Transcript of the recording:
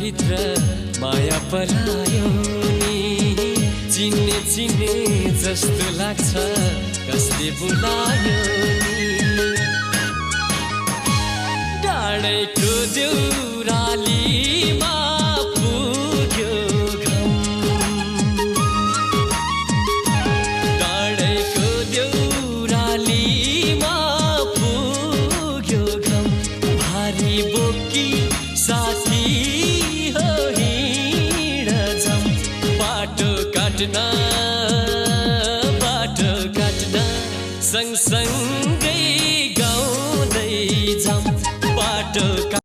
भित्र माया पलायो नि चिन्ने चिन्ने जस्तो लाग्छ कसले बुलायो नि डाँडैको देउरालीमा पुग्यो घम डाँडैको देउरालीमा पुग्यो घम भारी बोकी